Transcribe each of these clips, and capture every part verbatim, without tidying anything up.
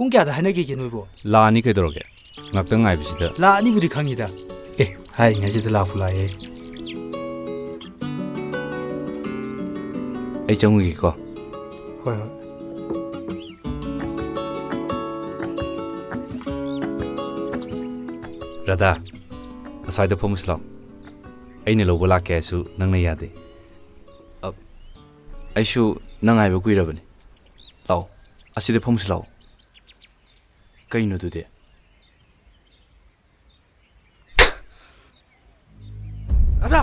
ꯄꯨꯡ ꯀꯌꯥꯗ ꯍꯥꯏꯅꯈꯤꯒꯦ ꯅꯣꯏꯕꯣ? ꯂꯥꯛꯑꯅꯤ ꯀꯩꯗꯧꯔꯒꯦ? ꯉꯥꯛꯇꯪ ꯉꯥꯏꯕꯁꯤꯗ꯫ ꯂꯥꯛꯑꯅꯤꯕꯨꯗꯤ ꯈꯪꯉꯤꯗ꯫ ꯑꯦ, ꯍꯥꯏꯔꯤꯉꯩꯁꯤꯗ ꯂꯥꯛꯄꯨ ꯂꯥꯛꯑꯦ꯫ ꯑꯩ ꯆꯪꯉꯨꯒꯦꯀꯣ꯫ ꯍꯣꯏ, ꯍꯣꯏ꯫ ꯔꯥꯙꯥ, ꯑꯁ꯭ꯋꯥꯏꯗ ꯐꯝꯃꯨꯁꯤ ꯂꯥꯎ꯫ ꯑꯩꯅ ꯂꯧꯕ ꯂꯥꯛꯀꯦ ꯍꯥꯏꯁꯨ ꯅꯪꯅ ꯌꯥꯗꯦ꯫ ꯑ, ꯑꯩꯁꯨ ꯅꯪ ꯉꯥꯏꯕ ꯀꯨꯏꯔꯕꯅꯤ꯫ ꯂꯥꯛꯑꯣ, ꯑꯁꯤꯗ ꯐꯝꯃꯨꯁꯤ ꯂꯥꯛꯑꯣ꯫ ꯀꯩꯅꯣ ꯑꯗꯨꯗꯤ? ꯔꯥꯙꯥ!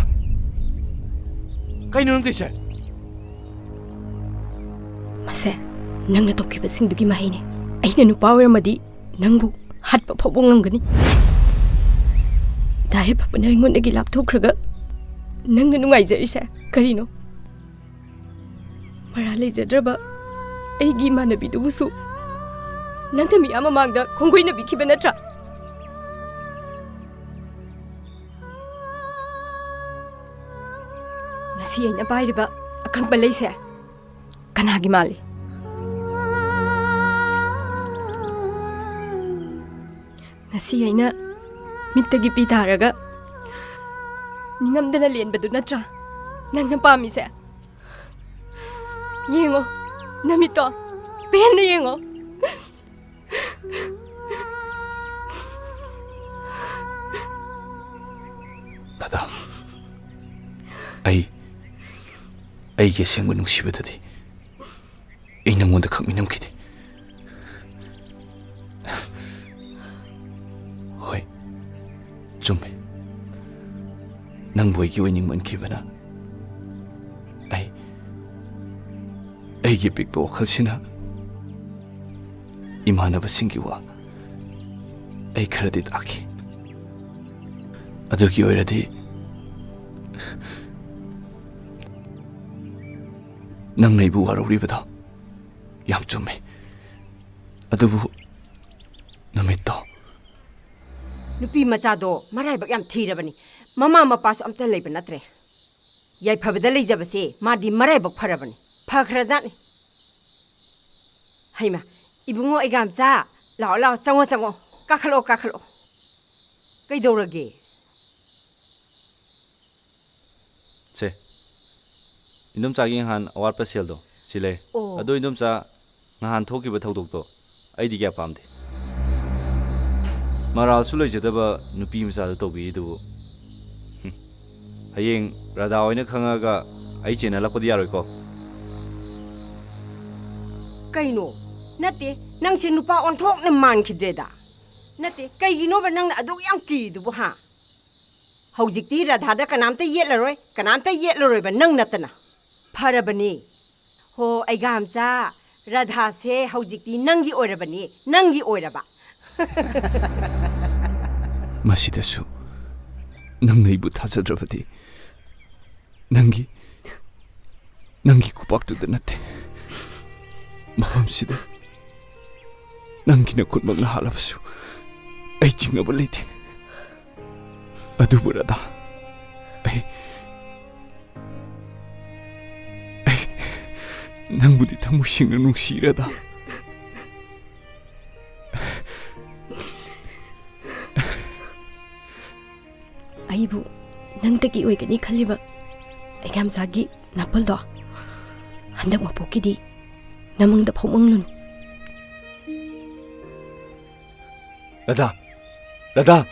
ꯀꯩꯅꯣ ꯅꯪ ꯇꯧꯏꯁꯦ? ꯃꯁꯦ ꯅꯪꯅ ꯇꯧꯈꯤꯕꯁꯤꯡꯗꯨꯒꯤ ꯃꯍꯩꯅꯦ꯫ ꯑꯩꯅ ꯅꯨꯄꯥ ꯑꯣꯏꯔꯝꯃꯗꯤ ꯅꯪꯕꯨ ꯍꯥꯠꯄ ꯐꯥꯎꯕ ꯉꯝꯒꯅꯤ꯫ ꯗꯥ ꯌꯥꯏꯐꯕꯅ ꯑꯩꯉꯣꯟꯗꯒꯤ ꯂꯥꯞꯊꯣꯛꯈ꯭ꯔꯒ ꯅꯪꯅ ꯅꯨꯡꯉꯥꯏꯖꯔꯤꯁꯦ ꯀꯔꯤꯅꯣ? ꯃꯔꯥ ꯂꯩꯖꯗ꯭ꯔꯕ ꯑꯩꯒꯤ ꯏꯃꯥꯟꯅꯕꯤꯗꯨꯕꯨꯁꯨ ꯅꯪꯅ ꯃꯤꯌꯥꯝ ꯃꯃꯥꯡꯗ ꯈꯣꯡꯒꯨꯏꯅꯕꯤꯈꯤꯕ ꯅꯠꯇ꯭ꯔꯥ? ꯉꯁꯤ ꯑꯩꯅ ꯄꯥꯏꯔꯤꯕ ꯑꯀꯪꯕ ꯂꯩꯁꯦ ꯀꯅꯥꯒꯤ ꯃꯥꯜꯂꯤ? ꯉꯁꯤ ꯑꯩꯅ ꯃꯤꯠꯇꯒꯤ ꯄꯤ ꯇꯥꯔꯒ ꯅꯤꯡꯉꯝꯗꯅ ꯂꯦꯟꯕꯗꯨ ꯅꯠꯇ꯭ꯔꯥ ꯅꯪꯅ ꯄꯥꯝꯃꯤꯁꯦ? ꯌꯦꯡꯉꯣ, ꯅꯃꯤꯠꯇꯣ ꯄꯦꯟꯅ ꯌꯦꯡꯉꯣ꯫ ꯔꯥꯙꯥ, ꯑꯩ, ꯑꯩꯒꯤ ꯑꯁꯦꯡꯕ ꯅꯨꯡꯁꯤꯕꯗꯗꯤ ꯑꯩ ꯅꯪꯉꯣꯟꯗ ꯈꯛ ꯃꯤꯅꯝꯈꯤꯗꯦ꯫ ꯍꯣꯏ, ꯆꯨꯝꯃꯦ꯫ ꯅꯪꯕꯨ ꯑꯩꯒꯤ ꯑꯣꯏꯅꯤꯡꯃꯟꯈꯤꯕꯅ ꯑꯩ, ꯑꯩꯒꯤ ꯄꯤꯛꯄ ꯋꯥꯈꯜꯁꯤꯅ ꯏꯃꯥꯟꯅꯕꯁꯤꯡꯒꯤ ꯋꯥ ꯑꯩ ꯈꯔꯗꯤ ꯇꯥꯈꯤ꯫ ꯑꯗꯨꯒꯤ ꯑꯣꯏꯔꯗꯤ ꯅꯪꯅ ꯑꯩꯕꯨ ꯋꯥꯔꯧꯔꯤꯕꯗꯣ ꯌꯥꯝ ꯆꯨꯝꯃꯦ꯫ ꯑꯗꯨꯕꯨ ꯅꯨꯃꯤꯠꯇꯣ꯫ ꯅꯨꯄꯤ ꯃꯆꯥꯗꯣ ꯃꯔꯥꯏꯕꯛ ꯌꯥꯝ ꯊꯤꯔꯕꯅꯤ꯫ ꯃꯃꯥ ꯃꯄꯥꯁꯨ ꯑꯝꯇ ꯂꯩꯕ ꯅꯠꯇ꯭ꯔꯦ꯫ ꯌꯥꯏꯐꯕꯗ ꯂꯩꯖꯕꯁꯦ ꯃꯥꯗꯤ ꯃꯔꯥꯏꯕꯛ ꯐꯔꯕꯅꯤ꯫ ꯐꯈ꯭ꯔꯖꯥꯠꯅꯤ꯫ ꯍꯩꯃ, ꯏꯕꯨꯡꯉꯣ, ꯑꯩꯒꯥꯝꯆꯥ, ꯂꯥꯛꯑꯣ, ꯂꯥꯛꯑꯣ, ꯆꯪꯉꯣ, ꯆꯪꯉꯣ, ꯀꯥꯈꯠꯂꯛꯑꯣ, ꯀꯥꯈꯠꯂꯛꯑꯣ꯫ ꯀꯩꯗꯧꯔꯒꯦ? ꯁꯦ, ꯏꯟꯗꯣꯝꯆꯥꯒꯤ ꯅꯍꯥꯟ ꯑꯋꯥꯠꯄ ꯁꯦꯜꯗꯣ ꯁꯤ ꯂꯩ꯫ ꯑꯣ꯫ ꯑꯗꯣ ꯏꯟꯗꯣꯝꯆꯥ, ꯅꯍꯥꯟ ꯊꯣꯛꯈꯤꯕ ꯊꯧꯗꯣꯛꯇꯣ ꯑꯩꯗꯤ ꯀꯌꯥ ꯄꯥꯝꯗꯦ꯫ ꯃꯔꯥꯜꯁꯨ ꯂꯩꯖꯗꯕ ꯅꯨꯄꯤ ꯃꯆꯥꯗꯨ ꯇꯧꯕꯤꯔꯤꯗꯨꯕꯨ꯫ ꯍꯨꯝ꯫ ꯍꯌꯦꯡ ꯔꯥꯙꯥ ꯍꯣꯏꯅ ꯈꯪꯉꯒ ꯑꯩ ꯆꯦꯟꯅꯜꯂꯛꯄꯗꯤ ꯌꯥꯔꯣꯏꯀꯣ꯫ ꯀꯩꯅꯣ? ꯅꯠꯇꯦ, ꯅꯪꯁꯦ ꯅꯨꯄꯥ ꯑꯣꯟꯊꯣꯛꯅ ꯃꯥꯟꯈꯤꯗ꯭ꯔꯦꯗ꯫ ꯅꯠꯇꯦ, ꯀꯩꯒꯤꯅꯣꯕ ꯅꯪꯅ ꯑꯗꯨꯛ ꯌꯥꯝ ꯀꯤꯔꯤꯗꯨꯕꯨ, ꯍꯥ? ꯍꯧꯖꯤꯛꯇꯤ ꯔꯥꯙꯥꯗ ꯀꯅꯥꯝꯇ ꯌꯦꯠꯂꯔꯣꯏ, ꯀꯅꯥꯝꯇ ꯌꯦꯠꯂꯔꯣꯏꯕ, ꯅꯪ ꯅꯠꯇꯅ꯫ ꯐꯔꯕꯅꯤ꯫ ꯍꯣ, ꯑꯩꯒꯥꯝꯆꯥ, ꯔꯥꯙꯥꯁꯦ ꯍꯧꯖꯤꯛꯇꯤ ꯅꯪꯒꯤ ꯑꯣꯏꯔꯕꯅꯤ, ꯅꯪꯒꯤ ꯑꯣꯏꯔꯕ꯫ ꯃꯁꯤꯗꯁꯨ ꯅꯪꯅ ꯑꯩꯕꯨ ꯊꯥꯖꯗ꯭ꯔꯕꯗꯤ, ꯅꯪꯒꯤ, ꯅꯪꯒꯤ ꯈꯨꯄꯥꯛꯇꯨꯗ ꯅꯠꯇꯦ, ꯃꯐꯝꯁꯤꯗ ꯅꯪꯒꯤ ꯅꯈꯨꯠꯃꯛꯅ ꯍꯥꯠꯂꯕꯁꯨ ꯑꯩ ꯆꯤꯡꯅꯕ ꯂꯩꯇꯦ꯫ ꯑꯗꯨꯕꯨ ꯔꯥꯙꯥ, ꯑꯩ, ꯑꯩ ꯅꯪꯕꯨꯗꯤ ꯊꯃꯣꯏ ꯁꯦꯡꯅ ꯅꯨꯡꯁꯤ, ꯔꯥꯙꯥ꯫ ꯑꯩꯕꯨ ꯅꯪꯗꯒꯤ ꯑꯣꯏꯒꯅꯤ ꯈꯜꯂꯤꯕ ꯑꯩꯒꯥꯝꯆꯥꯒꯤ ꯅꯥꯄꯜꯗꯣ ꯍꯟꯗꯛ ꯃꯄꯣꯛꯀꯤꯗꯤ ꯅꯃꯪꯗ ꯐꯥꯎꯃꯪꯂꯨꯅꯨ꯫ ꯔꯥꯙꯥ! ꯔꯥꯙꯥ!